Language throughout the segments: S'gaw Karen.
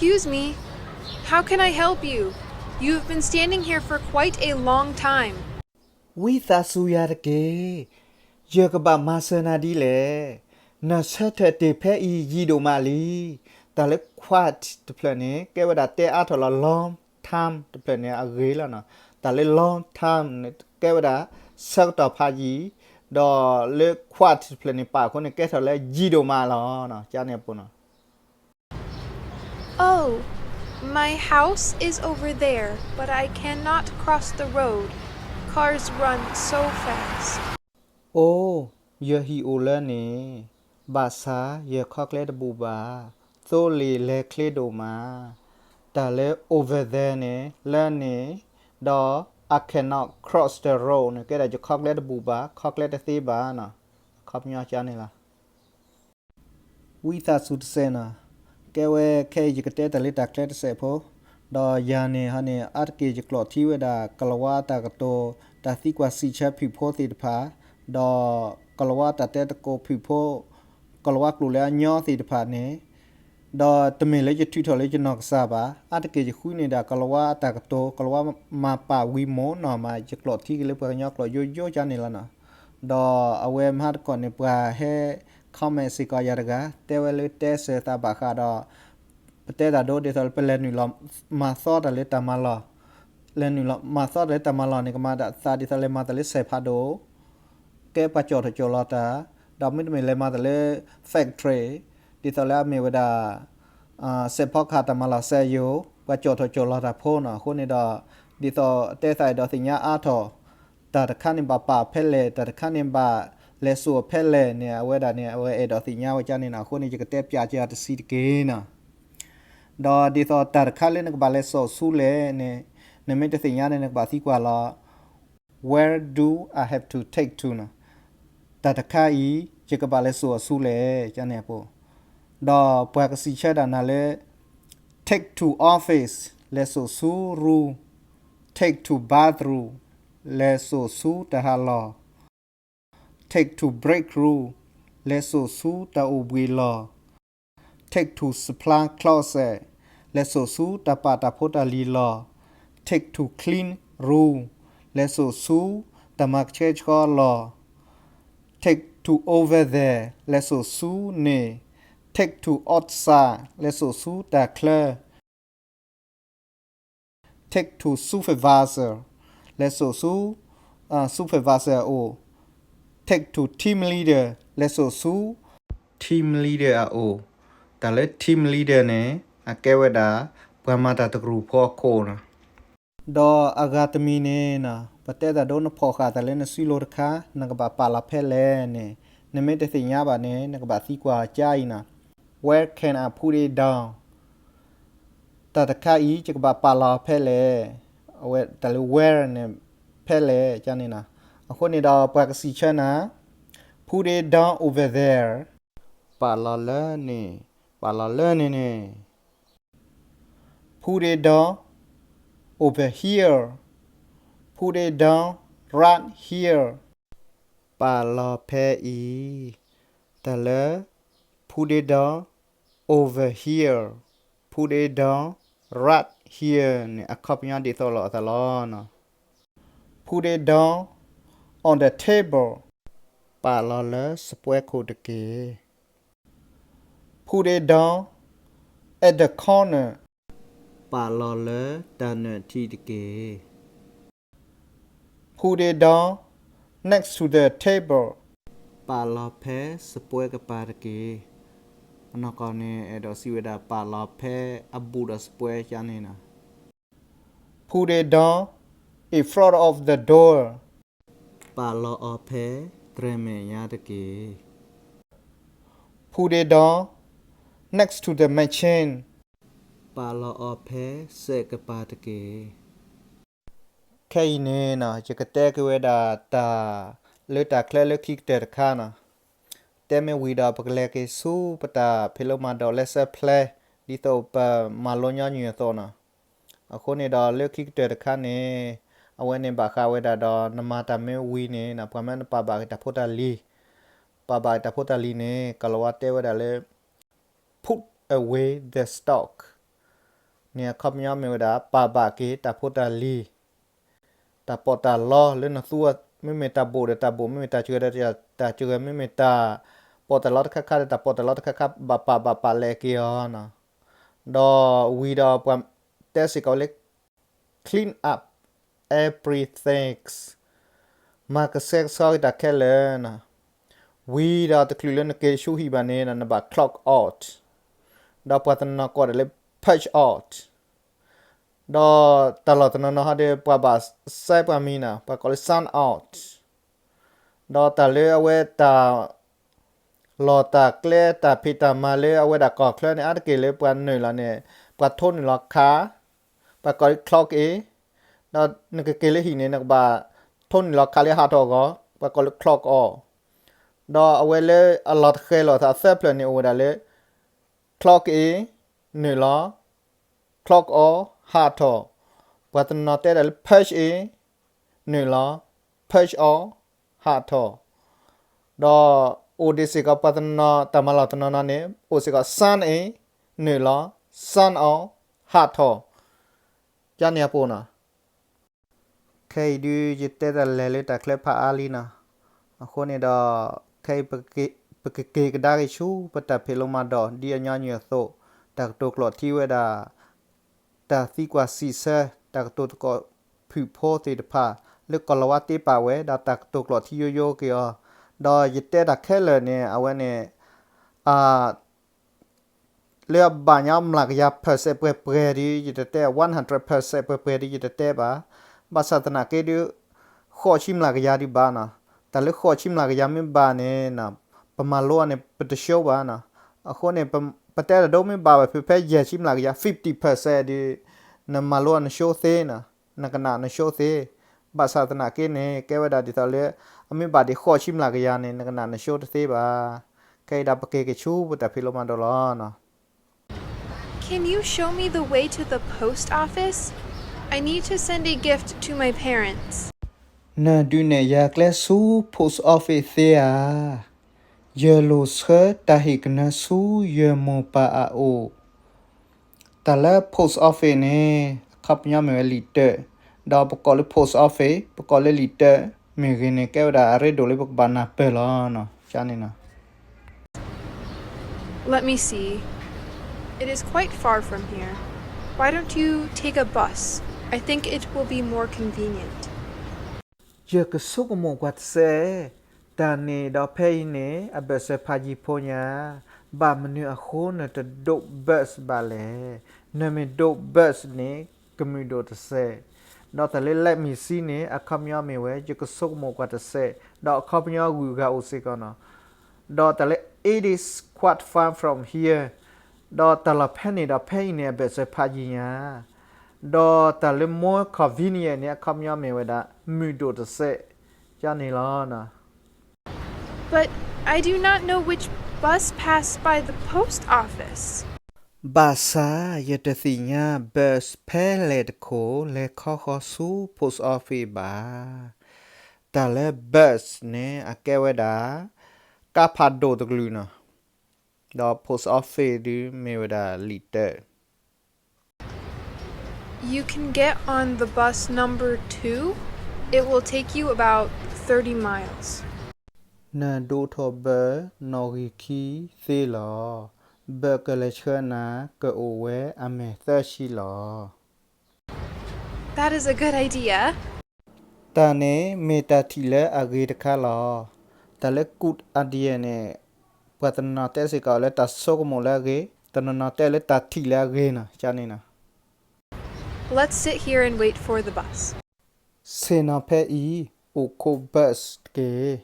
Excuse me, how can I help you? You have been standing here for quite a long time. ဝံသးစူၤယၤတက့ၢ်. ယကဘၣ်မၤစၢၤနၤဒ်လဲၣ်. နဆၢထၢၣ်တ့ၢ်ဖဲအံၤယံာ်ဒိၣ်မးလံ. တၢ်လၢ quite တဖျၢၣ်န့ၣ် ကဲဝဲဒၣ်တဲအါထီၣ်လီၤ long time တဖျၢၣ်န့ၣ်အဂ့ၢ်လီၤနီၤ. တၢ်လၢ long time န့ၣ် ကဲဝဲဒၣ် ဆၢကတီၢ်ဖးယံာ်, ဒီးလၢ quite တဖျၢၣ်န့ၣ် ပာ်အဃိန့ၣ် ကဲထီၣ်လၢယံာ်ဒိၣ်မးလီၤ. ကန့ၣ်အပူၤနီၤ. Oh, my house is over there, but I cannot cross the road. Cars run so fast. အိ, ယဟံၣ်အိၣ်လၢန့ၣ်, ဘၣ်ဆၣ်ယခီကျဲတဘူၣ်ဘၣ်, သိလ့ၣ်လဲၤချ့ဒိၣ်မး. တၢ်လၢ over there န့ၣ် လၢန့ၣ်, ဒီး I cannot cross the road န့ၣ် ကဲဒၣ်ယခီကျဲတဘူၣ်ဘၣ်, ခီကျဲတသ့ဘၣ်နီၤ. အခီပညီကန့ၣ်လီၤ. ဝံသးစူၤတစဲးနီၤ. ကဲဝဲခဲအံၤယကတဲတၢ်လၢတၢ်ကျဲတစဲးဖိ, ဒီးယၤန့ၣ်ဟန့ၣ် အါတက့ၢ်ယကျိးထံဝဲဒၣ် ကလၤဝါအတၢ်ကတိၤ, တၢ်သံကွၢ်စံးဆၢဖုၣ်ဖိသ့ၣ်တဖၣ်, ဒီးကလၤဝါတၢ်တဲသကိးဖုၣ်ဖိ, ကလၤဝါကျိာ်လၢအညီသ့ၣ်တဖၣ်န့ၣ်, ဒီးတမ့ၢ်လၢယထုးထီၣ်လၢယနီၢ်ကစၢ်ဘၣ်, အါတက့ၢ်ယဃုန့ၢ်ဒၣ်ကလၤဝါအတၢ်ကတိၤ, ကလၤဝါမၤပာ်ဝံၤမ့ၢ်နီၤ မးယကျိးထံက့ၤလၢပှၤကညီကျိာ်ယိယိကန့ၣ်လီၤနီၤ. ဒီးအဝဲမဟါတခီန့ၣ် ပှၤဟဲ comment စ့ၢ်ကီးယၤတဂၤ, တဲဝဲလၢတဲစၢၤသးဘၣ်ဃးဒီး ပတဲတၢ်ဒိဒ်သိးလၢပလဲၤနုာ်လီၤမၤသီတၢ်လၢတၢ်မၤလီၢ်, လဲၤနုာ်လီၤမၤသီတၢ်လၢတၢ်မၤလီၢ်န့ၣ် ကမၤသးဒ်သိးလဲၤမၤတၢ်လၢစဲးဖးဒိၣ်, ကဲပှၤကၠီၣ်ထီၣ်ကၠီၣ်လီၤတၢ်, ဒီးမ့တမ့ၢ်လဲၤမၤတၢ်လၢ factory, ဒ်သိးလၢအမ့ၢ်ဝဲဒၣ် စဲးဖီကဟၣ်တၢ်မၤလီၢ်စဲးယိာ်, ပှၤကၠီၣ်ထီၣ်ကၠီၣ်လီၤတၢ်ဖိနီၤ. အဃိန့ၣ်ဒီး ဒ်သိးတဲသးအဲၣ်ဒိးသ့ၣ်ညါအါထီၣ်, တၢ်တခါန့ၣ်ဘၣ်ပာ်ဖဲလဲၣ်, တၢ်တခါန့ၣ်ဘၣ်လဲၤစိာ်ဖဲလဲၣ်န့ၣ် အဝဲဒၣ်န့ၣ် အဝဲအဲၣ်ဒိးသ့ၣ်ညါဝဲကန့ၣ်နီၤ. အဃိန့ၣ် ယကတဲပၠးက့ၤအီၤတဆံးတက့ၢ်နီၤ. ဒီးဒ်သိးတၢ်တခါလၢနကဘၣ်လဲၤစိာ်ဆူလဲၣ်န့ၣ်, နမ့ၢ်တသ့ၣ်ညါန့ၣ် နကဘၣ်သံကွၢ်လီၤ Where do I have to take to နီၤ. တၢ်တခါအံၤ ယကဘၣ်လဲၤစိာ်အီၤဆူလဲၣ် ကန့ၣ်အပူၤ, ဒီးပှၤကစံးဆၢဒၣ်နၤလၢ take to office လဲၤစိာ်ဆူရူ, take to bathroom လဲၤစိာ်ဆူတၢ်ဟးလီၢ်, take to break room လဲၤစိာ်ဆူတၢ်အိၣ်ဘှံးလီၢ်, take to supply closet လဲၤစိာ်ဆူတၢ်ပာ်တၢ်ဖိတၢ်လံၤလီၢ်, take to clean room လဲၤစိာ်ဆူတၢ်မၤကဆှဲကဆှီလီၢ်, take to over there လဲၤစိာ်ဆူန့ၣ်, take to outside လဲၤစိာ်ဆူတၢ်ချၢ, take to supervisor လဲၤစိာ်ဆူ supervisor အအိၣ်, take to team leader လဲၤစိာ်ဆူ team leader အအိၣ်, တၢ်လၢ team leader န့ၣ် အကဲဝဲဒၣ် ပှၤမၤတၢ်တကရူၢ်ဖိအခိၣ်နီၤ. ဒီးအဂၤတမံၤန့ၣ်နီၤ, ပတဲတၢ်ဒိနဖီၣ်ဃာ်တၢ်လၢနစုလိၤတခါ နကဘၣ်ပာ်လီၤဖဲလဲၣ်န့ၣ်, နမ့ၢ်တသ့ၣ်ညါဘၣ်န့ၣ် နကဘၣ်သံကွၢ်အီၤကါအံၤနီၤ, Where can I put it down? တၢ်တခါအံၤ ယကဘၣ်ပာ်လီၤဖဲလဲၣ်. အဝဲတၢ်လၢ where န့ၣ် ဖဲလဲၣ် ကန့ၣ်နီၤ. အဃိန့ၣ်ဒီးပှၤကစံးဆၢနၤ, put it down over there ပာ်လီၤလၢန့ၣ်, ပာ်လီၤလၢန့ၣ်န့ၣ်. Put it down over here. Put it down right here. ပာ်လီၤဖဲအံၤ. တၢ်လၢ put it down over here, put it down right here န့ၣ် အခီပညီဒ်သိးလိာ်အသးလီၤ. Put it down on the table. ပာ်လီၤလၢစပွဲခိၣ်တက့ၢ်. Put it down at the corner. ပာ်လီၤလၢတၢ်နၢၤထံးတက့ၢ်. Put it down next to the table. ပာ်လီၤဖဲစပွဲကပၤတက့ၢ်. အနီၢ်ကီၢ်န့ၣ် အဲၣ်ဒိးစံးဝဲဒၣ် ပာ်လီၤဖဲအဘူးဒီးစပွဲကန့ၣ်နီၤ. Put it down in front of the door. ပာ်လီၤအီၤဖဲတြဲၤမဲာ်ညါတက့ၢ်. Put it down next to the machine. ပာ်လီၤအီၤဖဲစဲးကပၤတက့ၢ်. ခဲအံၤန့ၣ်နီၤ ယကတဲက့ၤဝဲဒၣ်တၢ်လၢတၢ်ချၢလၢခံကတၢၢ်တခါနီၤ. တဲမ့ၢ်ဝံၤဒီး ပကလဲၤက့ၤဆူပတၢ်ဖံးလိမၤဒိး lesson plan ဒ်သိးပမၤလိညီနုၢ်အသိးနီၤ. အဃိန့ၣ်ဒီးလၢခံကတၢၢ်တခါန့ၣ် အဝဲန့ၣ်ဘၣ်ဃးဝဲဒၣ်ဒီး နမၤတၢ်မ့ၢ်ဝံၤန့ၣ် ပှၤမ့ၢ်နပာ်ဘၣ်က့ၤတၢ်ဖိတၢ်လံၤ, ပာ်ဘၣ်က့ၤတၢ်ဖိတၢ်လံၤန့ၣ် ကိၤလၤဝါတဲဝဲဒၣ်လၢ put away the stock. န့ၣ်အခီပညီမ့ၢ်ဝဲဒၣ် ပာ်ဘၣ်က့ၤတၢ်ဖိတၢ်လံၤ, တၢ်ပီးတၢ်လီလၢနသူ, မ့မ့ၢ်တၢ်ဘိၣ်ဒီးတၢ်ဘိၣ်, မ့မ့ၢ်တၢ်စှၤဒီးတၢ်စှၤ, မ့မ့ၢ်တၢ်ပီးတၢ်လီတခါခါဒီးတၢ်ပီးတၢ်လီတခါခါ ဘၣ်ပာ်ဘၣ်ပာ်လဲၤက့ၤအီၤနီၤ. ဒီးဝံၤဒီးပှၤတဲစ့ၢ်ကီးဝဲလၢ clean up everything, မၤကဆှဲကဆှီက့ၤတၢ်ခဲလၢာ်နီၤ. ဝံၤဒီးတချုးလၢနက့ၤဆူဟံၣ်ဘၣ်န့ၣ် နဘၣ် clock out, ဒီးပှၤတနီၤကိးဒၣ်လၢ purge out, ဒီးတၢ်လီၢ်တနီၤနီၤဟီဒီး ပှၤဘၣ်စဲပှၤမံၤနီၤ, ပှၤကိးလၢ sun out, ဒီးတၢ်လၢအဝဲတၢ် လီၢ်တၢ်ကျဲတၢ်ဖံးတၢ်မၤလၢအဝဲဒၣ်ကီၢ်ချၢန့ၣ် အါတက့ၢ်လၢပှၤနုာ်လီၤန့ၣ် ပှၤထိနုာ်လီၤခါ, ပှၤကိးလၢ clock in, ဒီးနကက့ၤလၢဟံၣ်န့ၣ် နကဘၣ်ထိနုာ်လီၤခါလၢဟးထီၣ်အဂီၢ်, ပှၤကိးလၢ clock out, ဒီးအဝဲလၢအလီၢ်တဃဲၤလီၤသးအသၢဖျၢၣ်န့ၣ် အိၣ်ဝဲဒၣ်လၢ clock in, နုာ်လီၤ, clock out, ဟးထီၣ်, ပှၤတနီၤတဲဒၣ်လၢ punch in, နုာ်လီၤ, punch out, ဟးထီၣ်, ဒီးအိၣ်ဒံးစ့ၢ်ကီးပှၤတနီၤ တၢ်မၤလီၢ်တနီၤနီၤန့ၣ် အိၣ်စ့ၢ်ကီး sign in, နုာ်လီၤ, sign out, ဟးထီၣ်, ကန့ၣ်အပူၤနီၤ. ခဲအံၤဒုးယတဲတၢ်လဲၤလၢတၢ်ချၢဖးအါလံနီၤ. အဃိန့ၣ်ဒီး ခဲအံၤ ပကက့ၤကဒါက့ၤဆူပတၢ်ဖံးလိမၤဒိး ဒ်အညီနုၢ်အသိး, တၢ်ကတိၤကျိာ်ထံဝဲဒၣ် တၢ်သံကွၢ်စံးဆၢ တၢ်ကတိၤသကိးဖုၣ်ဖိသ့ၣ်တဖၣ် လၢကီၢ်လီၤဝါတ့ပာ်ဝဲ ဒီးတၢ်ကတိၤကျိာ်ထံယိယိက့ၤအီၤ, ဒီးယတဲတၢ်ခဲလၢာ်န့ၣ် အဝဲန့ၣ် လၢအဘၣ်ညီမျးကယၤ percent ပှဲၤပှဲၤဒီး ယတတဲ, one hundred percent ပှဲၤပှဲၤဒီး ယတတဲဘၣ်. ဘၣ်ဆၣ်သနာ်က့ဒီး ဃိးဆံမျးကယၤဒုးဘၣ်နီၤ. တၢ်လၢဃိးဆံမျးကယၤမ့ၢ်ဘၣ်န့ၣ် ပမၤလိအီၤန့ၣ် ပတရှုံးဘၣ်နီၤ. အဃိန့ၣ် ပတဲတၢ်ဒိမ့ၢ်ဘၣ်ဝဲဖဲ ဖဲယဲၢ်ဆံမျးကယၤ fifty percent ဒီး နမၤလိအီၤနရှုံးသ့နီၤ, နကနၣ်နရှုံးသ့. ဘၣ်ဆၣ်သနာ်က့န့ၣ် ကဲဝဲဒၣ်ဒ်သိးလၢ အမ့ၢ်ဘၣ်ဒံးဃိးဆံမျးကယၤန့ၣ် နကနၣ်နရှုံးတသ့ဘၣ်. ခဲအံၤဒီးပက့ၤက့ၤဆူပတၢ်ဖံးလိမၤဒိးလီၤနီၤ. Can you show me the way to the post office? I need to send a gift to my parents. နဒုးနဲၣ်ယၤကျဲဆူ post office သ့ဧါ. ယလိာ်ဆှၢတၢ်ဟ့ၣ်ကနၢဆူယမိၢ်ပၢ်အအိၣ်. တၢ်လၢ post office န့ၣ် အခီပညီမ့ၢ်ဝဲလံာ်တၢၢ်, ဒီးပကိးလၢ post office, ပကိးလၢလံာ်တၢၢ် မ့ၢ်ဂ့ၤန့ၣ် ကဲဝဲဒၣ်အရ့ဒိၣ်လၢပကဘၣ်နၢ်ပၢၢ်လီၤနီၤ. ကန့ၣ်နီၤ. Let me see. It is quite far from here. Why don't you take a bus? I think it will be more convenient. ယကဆိကမိၣ်ကွၢ်တစဲး, တၢ်န့ၣ်ဒီးဖဲအံၤန့ၣ် အဘၢၣ်စၢၤဖးယံၤဖိညါ, ဘၣ်မနုၤအဃိနတဒိး bus ဘၣ်လဲၣ်. နမ့ၢ်ဒိး bus န့ၣ် ကမုာ်ဒိၣ်တစဲး, ဒီးတၢ်လၢ let me see န့ၣ် အခီပညီမ့ၢ်ဝဲ ယကဆိကမိၣ်ကွၢ်တစဲး, ဒီးအခီပညီဂုၤဂၤအိၣ်စ့ၢ်ကီးနီၤ. ဒီးတၢ်လၢ it is quite far from here, ဒီးတၢ်လီၢ်ဖဲန့ၣ်ဒီးဖဲအံၤန့ၣ် အဘၢၣ်စၢၤဖးယံၤညါ, ဒီးတၢ်လၢ more convenient န့ၣ် အခီပညီမ့ၢ်ဝဲဒၣ် မုာ်ဒိၣ်တစဲး, ကန့ၣ်လီၤ. But I do not know which bus pass by the post office. ဘၣ်ဆၣ်ယတသ့ၣ်ညါ bus ဖဲလဲၣ်တခိၣ် လဲၤခီဃီၤဆူ post office ဘၣ်. တၢ်လၢ bus န့ၣ် အကဲဝဲဒၣ် ကါဖးဒိၣ်တကလုာ်နီၤ, ဒီး post office ဒုးမ့ၢ်ဝဲဒၣ်လံာ်တၢၢ် You can get on the bus number two. It will take you about thirty miles. နဒိးထီၣ် bus နီၣ်ဂံၢ်ခံသ့လီၤ. bus ကလဲၤဆှၢနၤ ကအိၣ်ဝဲအမဲာ်သၢဆံလီၤ. That is a good idea. တၢ်န့ၣ်မ့ၢ်တၢ်ထံၣ်လၢအဂ့ၤတခါလီၤ. တၢ်လၢ good idea န့ၣ် ပှၤတနီၤနီၤတဲစ့ၢ်ကီးလၢတၢ်ဆိကမိၣ်လၢအဂ့ၤ, တနီၤနီၤတဲလၢတၢ်ထံၣ်လၢအဂ့ၤနီၤ, ကန့ၣ်နီၤ. Let's sit here and wait for the bus. ဆ့ၣ်နီၤဖဲအံၤ အိၣ်ခိး bus တက့ၢ်.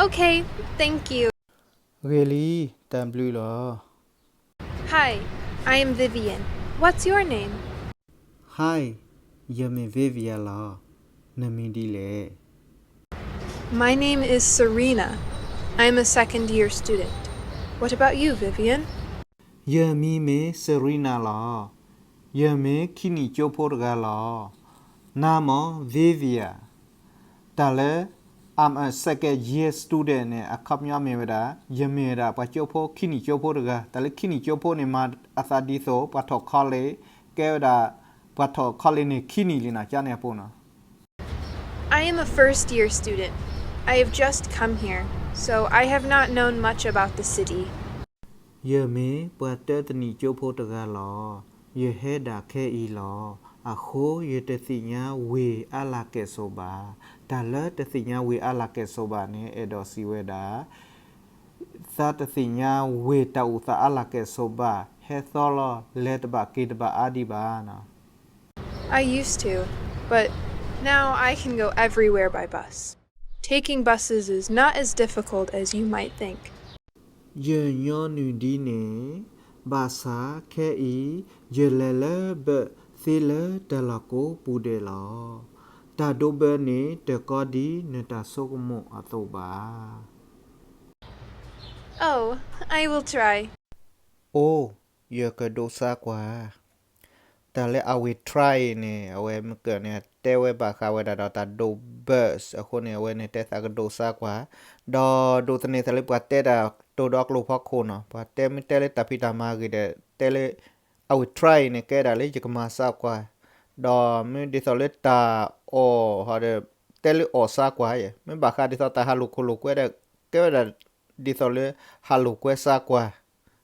Okay, thank you. ဂ့ၤလံ, တၢ်ဘျုးလီၤ. Hi, I am Vivian. What's your name? Hi, ယမ့ၢ် Vivian လီၤ. နမံၤဒ်လဲၣ်. My name is Serena. I'm a second year student. What about you, Vivian? ယမံၤမ့ၢ် Serena လီၤ. ယမ့ၢ်ခံနံၣ်ကၠိဖိတဂၤလီၤ. နၤမ့ၢ် Vivian, တၢ်လၢ post I'm a second year student န့ၣ် အခီပညီမ့ၢ်ဝဲဒၣ် ယမ့ၢ်ဝဲဒၣ်ပှၤကၠိဖိ ခံနံၣ်ကၠိဖိတဂၤ, တၢ်လၢခံနံၣ်ကၠိဖိန့ၣ် မၤအသးဒ်သိး ပှၤထီၣ် college ကဲဝဲဒၣ် ပှၤထီၣ် college န့ၣ် ခံနံၣ်လံနီၤ, ကန့ၣ်အပူၤနီၤ. I am a first year student. I have just come here, so I have not known much about the city. ယမ့ၢ်ပှၤတၢတနံၣ်ကၠိဖိတဂၤလီၤ. ယဟဲဒၣ်ခဲအံၤလီၤ. အဃိယတသ့ၣ်ညါဝ့ၢ်အါလၢကဲၣ်ဆိးဘၣ်. တၢ်လၢတသ့ၣ်ညါဝ့ၢ်အါလၢကဲၣ်ဆိးဘၣ်န့ၣ် အဲၣ်ဒိးစံးဝဲဒၣ် သးတသ့ၣ်ညါဝ့ၢ်တၢ်အိၣ်သးအါလၢကဲၣ်ဆိးဘၣ်, ဟဲသီလီၤ လဲၤတဘၣ်က့ၤတဘၣ်အါဒံးဘၣ်နီၤ. I used to, but now I can go everywhere by bus. Taking buses is not as difficult as you might think. ယညီနုၢ်ဒ်န့ၣ်, ဘၣ်ဆၣ်ခဲအံၤ ယလဲၤလၢ bus သ့လၢတၢ်လီၢ်ကိးပူၤဒဲးလီၤ. တၢ်ဒိး bus န့ၣ် တကီဒ်နတၢ်ဆိကမိၣ်အသိးဘၣ်. Oh, I will try. အိ, ယကဒိးစါကွၢ်. တၢ်လၢ I will try န့ၣ် အဝဲမ့ၢ်ကၢၣ်န့ၣ် တဲဝဲဘၣ်ဃးဝဲဒၣ်ဒီးတၢ်ဒိး bus အဃိန့ၣ် အဝဲန့ၣ်တဲသးကဒိးစါကွၢ်, ဒီးဒိးသန့ၤသးလၢပှၤတဲတၢ်တိၤဒီးကျိာ်ဖီခိၣ်နီၤ, ပှၤတဲမ့ၢ်တဲလၢတၢ်ဖံးတၢ်မၤအဂ့ၢ်ဒီး တဲလၢ I will try န့ၣ် ကဲဒၣ်လၢယကမၤစါကွၢ်, ဒီးမ့ၢ်ဒ်သိးလၢတၢ်အီၣ်ဟီဒီး တဲလၢအီၣ်စါကွၢ်, မ့ၢ်ဘၣ်ဃးဒ်သိးတၢ်ဟးလိာ်ခိၣ်လိာ်ကွဲဒီး ကဲဝဲဒၣ်ဒ်သိးလၢ ဟးလိာ်ကွဲစါကွၢ်,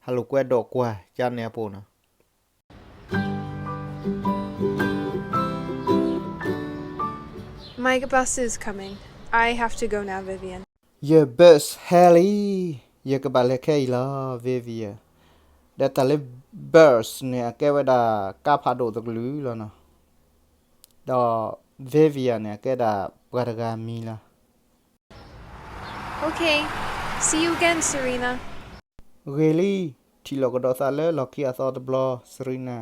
ဟးလိာ်ကွဲဒိးကွၢ် ကန့ၣ်အပူၤနီၤ. My bus is coming. I have to go now, Vivian. ယ bus ဟဲလံ, ယကဘၣ်လဲၤခဲအံၤလီၤ Vivian. ဒီးတၢ်လၢ bus န့ၣ် အကဲဝဲဒၣ်ကါဖးဒိၣ်တကလုာ်လီၤနီၤ, ဒီး Vivian န့ၣ် အကဲဒၣ်ပှၤတဂၤမံၤလီၤ. Okay, see you again, Serena. ဂ့ၤလံ, ထံၣ်လိာ်ကဒီးသးလၢလီၢ်ခံအသီတဘျီ Serena.